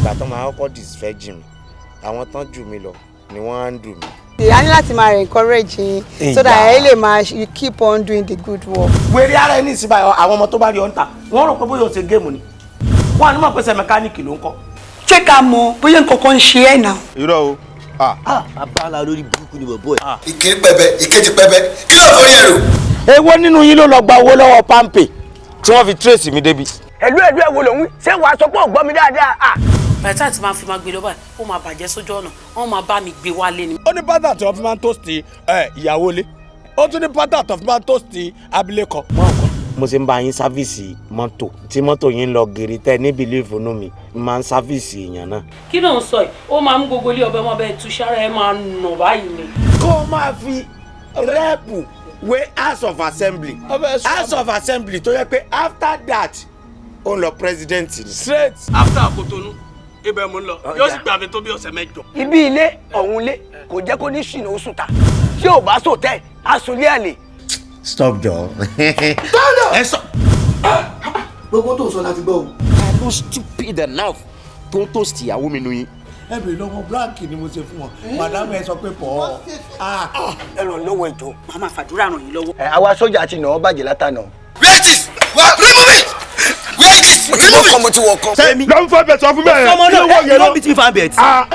Ìgbà tó máa kọ́kọ́ disvirgin mi, àwọn tán jù mí lọ ni wọ́n á ń dùn mí. A ní láti máa encourage yín so that ẹ lè máa, you keep on doing the good work. Wèrè ara ẹni ìsìn báyìí, àwọn ọmọ tó bá rí ọ ń ta, wọ́n rò pé bóyá o ṣe game ni, wọ́n á ní mọ̀ pé ṣe mẹkáníìkì ló ń kọ́. Ṣé ká mọ̀ bóyá nǹkan kan ń ṣe ẹ́ náà? Irọ́ o. Bàbá ńlá lórí burúkú ni bọ̀bọ̀ ẹ̀. Ìkíní pẹbẹ, ìkejì pẹbẹ, kí ló forí ẹrù? Èwo nínú yín ló lọ gba owó lọ́wọ́ PalmPay tí wọ́n fi trace mi débi? Ẹ̀lú ẹ̀lú ẹ̀ wo lòun wí? Ṣé wàá sọ pé ò gbọ́ mi dáadáa? Ah! Bàtà tí máa fi máa gbé lọ báyìí, ó máa bàjẹ́ sójú ọ̀nà, wọ́n máa bá mi gbé wálé ni. Ó ní pátá tí wọ́n fi máa ń toast ìyàwó ilé, ó tún ní pátá tí wọ́n fi máa ń toast abilékọ. Mo ṣe ń bá yín service mọ́tò tí mọ́tò yín lọ gèrè tẹ́ ní believe nínú mi, máa ń service èèyàn náà. Kí ló ń sọ yìí? Ó máa mú gbogbo ilé ọbẹ̀ mọ́ bẹ́ẹ̀ túṣára ẹ máa nà báyìí ni. Kó o máa fi rep wé House of Assembly, House of Assembly tó yẹ pé after that, ó ń lọ president ni. Straight. After Kotonu, ibẹ̀ mo ń lọ, yóò sì gbà mí tó bí ọ̀sẹ̀ 8. Ibi ilé ọ̀hún ilé kò jẹ́ kó ní ṣìnà oṣù ta tí ò bá sòtẹ́ asunlé àlè. Stop jọ. Ẹ sọ. Gbogbo tó ń sọ láti gbọ́ o. Ta ló stupid enough tó ń toast ìyàwó mi nu yín? Ẹ bèrè lọ́wọ́, blank ni mo ṣe fún wọn, madam, ẹ sọ pé pọ̀. Ẹ ràn lọ́wọ́ ìjọ. Màá máa fàdúrà ràn yín lọ́wọ́. Ẹ àwa sójà ti nà ọ́ bàjẹ́ látànà. Where it is? Where? Remove it! Where it is? Mo ti wọ̀ kọ́, mo ti wọ̀ kọ́. Lọ́n fẹ́ bẹ̀ sọ fún bẹ́ẹ̀. Ọmọ náà, you no beat me fan bet. Ah.